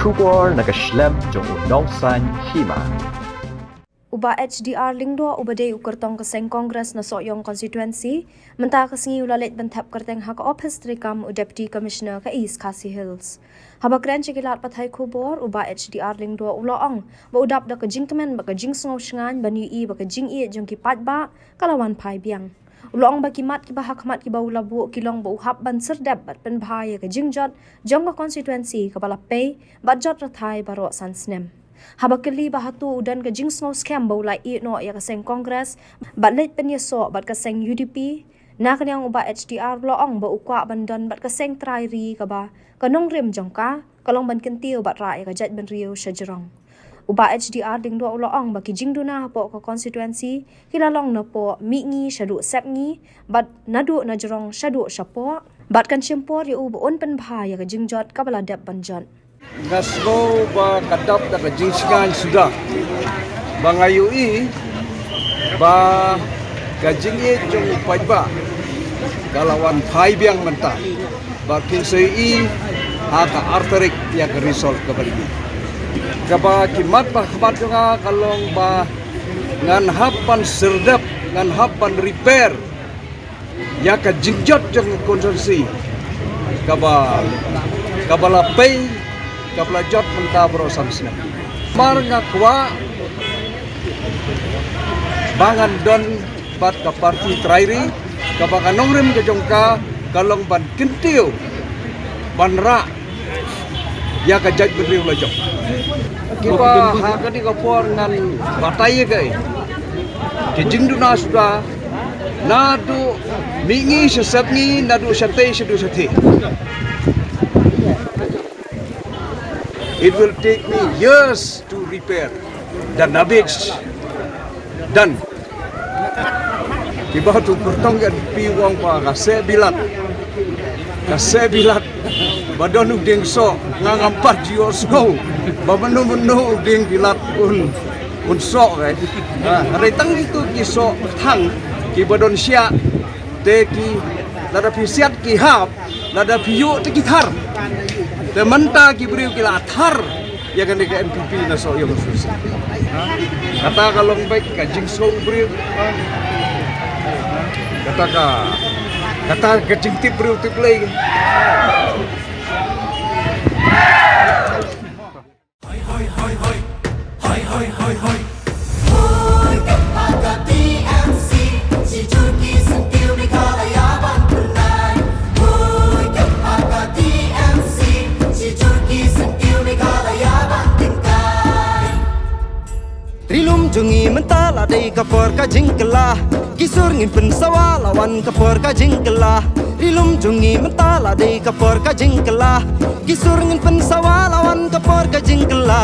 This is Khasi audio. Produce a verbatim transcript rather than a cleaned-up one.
Khubor na ka shlem jong u nongsan hima. U Bah H D R Lyngdoh uba dei u kyrtong ka seng Congress na Sohiong Constituency, mynta ka sngi u la leit ban thep kyrteng ha ka ophis treikam u Deputy Commissioner ka East Khasi Hills. Haba kren sha ki lad pathai khubor, u Bah H D R Lyngdoh u la ong ba u dap da ka jingkmen bad ka jingsngew shngaiñ ban ïohi ba ka jingïeit jong ki paidbah ka la wan phai biang. U la ong ba ki mat kiba ha khmat kiba u la buh ki long ba u hap ban syrdep bad pynbha ïa ka jingjot jong ka constituency kaba la pei bad jot rathai baroh san snem. Haba kylli ba hato u don ka jingsngew skhem ba u la ïeh noh ïa ka seng Congress bad leit pynïasoh bad ka seng U D P, na ka liang u Bah H D R u la ong ba u kwah ban don bad ka seng trai ri kaba ka nongrim jong ka ka long ban kyntiew bad rah ïa ka jaitbynriew sha jrong. U Bah H D R Lyngdoh u la ong ba ki jingduna hapoh ka constituency ki la long napoh mihngi shaduh sepngi bad naduh najrong shaduh shapoh, bad kan shim por ïa u ba un pynbha ïa ka jingjot kaba la dep ban jot. Nga sngew ba ka dap da ka jingshngaiñ suda ba nga ïohi ba ka jingïeit jong u paidbah ka la wan phai biang mynta. Ba kin sa ïohi ha ka ar tarik ïa ka result kaba dei. Kaba ki mat ba khmat jong nga ka long ba ngan hap ban syrdep, ngan hap ban repair ïa ka jingjot jong ka constituency kaba, kaba la pei, kaba la jot mynta baroh san snem. Mar nga kwah ba ngan don bad ka parti trai ri, kaba ka nongrim ka jong ka ka long ban kyntiew, ban rah ïa ka jaitbynriew la jong. Kiba ha kane ka por ngan batai ïa kaei ka jingduna suda naduh mihngi sha sepngi, naduh shatei shaduh shatei. It will take me years to repair the damage done. Kiba tu kyrtong kan pi wang ba ka seh bilat. Ka seh bilat. Ba don u dieng soh, nga ngam pat ju sngew ba mynno mynno u dieng bilat un, un soh, eh. Ah, hynrei tang kitu ki soh thang kiba don shiah, te ki, lada phi siat ki hap, lada phi ïuh te ki thar. Te mynta ki briew ki la thar ïa kane ka N P P na Sohiong Constituency. Kata ka long beit ka jingsngew briew. Kata ka, kata ka jingtip briew tip Blei. Ri lum jong ngi mynta la dei ka por ka jingkylla. Ki sur ngin pynsawa la wan ka por ka jingkylla. Ri lum jong ngi mynta la dei ka por ka jingkylla. Ki sur ngin pynsawa la wan ka por ka jingkylla.